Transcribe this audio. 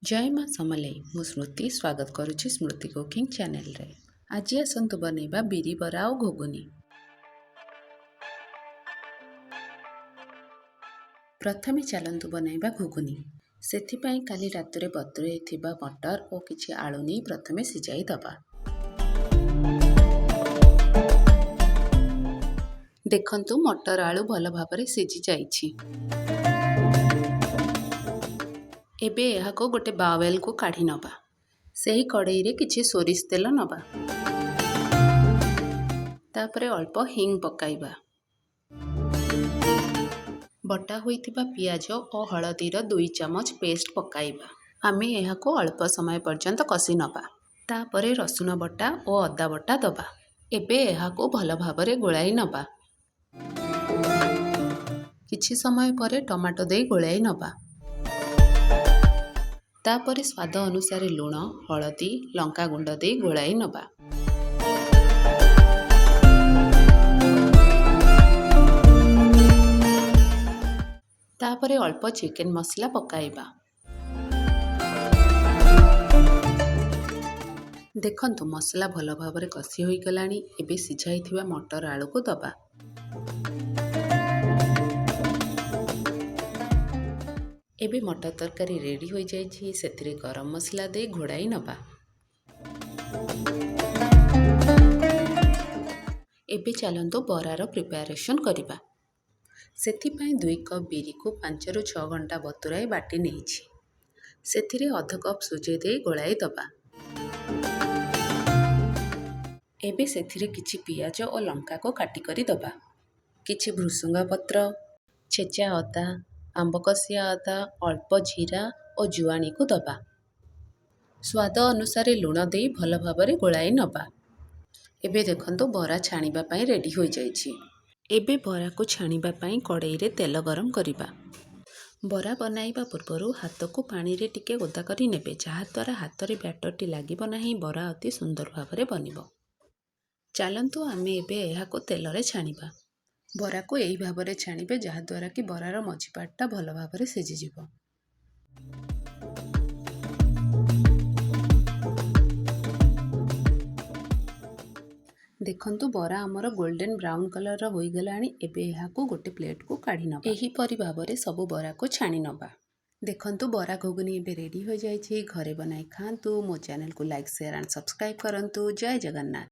ଜୟ ମା ସମଲେଇ। ମୁଁ ସ୍ମୃତି, ସ୍ୱାଗତ କରୁଛି ସ୍ମୃତି କୁକିଂ ଚ୍ୟାନେଲରେ। ଆଜି ଆସନ୍ତୁ ବନେଇବା ବିରି ବରା ଆଉ ଘୁଗୁନି। ପ୍ରଥମେ ଚାଲନ୍ତୁ ବନାଇବା ଘୁଗୁନି। ସେଥିପାଇଁ କାଲି ରାତିରେ ବତୁରେଇଥିବା ମଟର ଓ କିଛି ଆଳୁ ନେଇ ପ୍ରଥମେ ସିଝାଇ ଦେବା। ଦେଖନ୍ତୁ, ମଟର ଆଳୁ ଭଲ ଭାବରେ ସିଝି ଯାଇଛି। ଏବେ ଏହାକୁ ଗୋଟେ ବାୱେଲକୁ କାଢ଼ି ନେବା। ସେହି କଡ଼େଇରେ କିଛି ସୋରିଷ ତେଲ ନେବା। ତାପରେ ଅଳ୍ପ ହିଙ୍ଗ ପକାଇବା। ବଟା ହୋଇଥିବା ପିଆଜ ଓ ହଳଦୀର 2 ଚାମଚ ପେଷ୍ଟ ପକାଇବା। ଆମେ ଏହାକୁ ଅଳ୍ପ ସମୟ ପର୍ଯ୍ୟନ୍ତ କଷି ନେବା। ତାପରେ ରସୁଣ ବଟା ଓ ଅଦା ବଟା ଦେବା। ଏବେ ଏହାକୁ ଭଲ ଭାବରେ ଗୋଳାଇ ନେବା। କିଛି ସମୟ ପରେ ଟମାଟୋ ଦେଇ ଗୋଳାଇ ନେବା। ତାପରେ ସ୍ୱାଦ ଅନୁସାରେ ଲୁଣ, ହଳଦୀ, ଲଙ୍କା ଗୁଣ୍ଡ ଦେଇ ଗୋଳାଇ ନେବା। ତାପରେ ଅଳ୍ପ ଚିକେନ୍ ମସଲା ପକାଇବା। ଦେଖନ୍ତୁ, ମସଲା ଭଲ ଭାବରେ କଷି ହୋଇଗଲାଣି। ଏବେ ସିଝାଇଥିବା ମଟର ଆଳୁକୁ ଦେବା। ଏବେ ମଟର ତରକାରୀ ରେଡ଼ି ହୋଇଯାଇଛି। ସେଥିରେ ଗରମ ମସଲା ଦେଇ ଘୋଡ଼ାଇ ନେବା। ଏବେ ଚାଲନ୍ତୁ ବରାର ପ୍ରିପାରେସନ୍ କରିବା। ସେଥିପାଇଁ 2 କପ୍ ବିରିକୁ 5ରୁ 6 ଘଣ୍ଟା ବତୁରାଇ ବାଟି ନେଇଛି। ସେଥିରେ ଅଧ କପ୍ ସୁଜି ଦେଇ ଗୋଳାଇ ଦେବା। ଏବେ ସେଥିରେ କିଛି ପିଆଜ ଓ ଲଙ୍କାକୁ କାଟି କରି ଦେବା। କିଛି ଭୃସୁଙ୍ଗା ପତ୍ର, ଛେଚା ଅଦା, ଆମ୍ବ କଷିଆ ଅଦା, ଅଳ୍ପ ଜିରା ଓ ଜୁଆଣିକୁ ଦେବା। ସ୍ୱାଦ ଅନୁସାରେ ଲୁଣ ଦେଇ ଭଲ ଭାବରେ ଗୋଳାଇ ନେବା। ଏବେ ଦେଖନ୍ତୁ, ବରା ଛାଣିବା ପାଇଁ ରେଡ଼ି ହୋଇଯାଇଛି। ଏବେ ବରାକୁ ଛାଣିବା ପାଇଁ କଡ଼େଇରେ ତେଲ ଗରମ କରିବା। ବରା ବନାଇବା ପୂର୍ବରୁ ହାତକୁ ପାଣିରେ ଟିକେ ଓଦା କରି ନେବେ, ଯାହାଦ୍ୱାରା ହାତରେ ବ୍ୟାଟରଟି ଲାଗିବ ନାହିଁ, ବରା ଅତି ସୁନ୍ଦର ଭାବରେ ବନିବ। ଚାଲନ୍ତୁ, ଆମେ ଏବେ ଏହାକୁ ତେଲରେ ଛାଣିବା। ବରାକୁ ଏହି ଭାବରେ ଛାଣିବେ, ଯାହାଦ୍ୱାରା କି ବରାର ମଝି ପାର୍ଟଟା ଭଲ ଭାବରେ ସିଝିଯିବ। ଦେଖନ୍ତୁ, ବରା ଆମର ଗୋଲ୍ଡେନ୍ ବ୍ରାଉନ୍ କଲର୍ର ହୋଇଗଲାଣି। ଏବେ ଏହାକୁ ଗୋଟେ ପ୍ଲେଟ୍କୁ କାଢ଼ି ନେବା। ଏହିପରି ଭାବରେ ସବୁ ବରାକୁ ଛାଣି ନେବା। ଦେଖନ୍ତୁ, ବରା ଘୁଗୁନି ଏବେ ରେଡ଼ି ହୋଇଯାଇଛି। ଘରେ ବନାଇ ଖାଆନ୍ତୁ। ମୋ ଚ୍ୟାନେଲକୁ ଲାଇକ୍, ସେୟାର ଆଣ୍ଡ ସବସ୍କ୍ରାଇବ୍ କରନ୍ତୁ। ଜୟ ଜଗନ୍ନାଥ।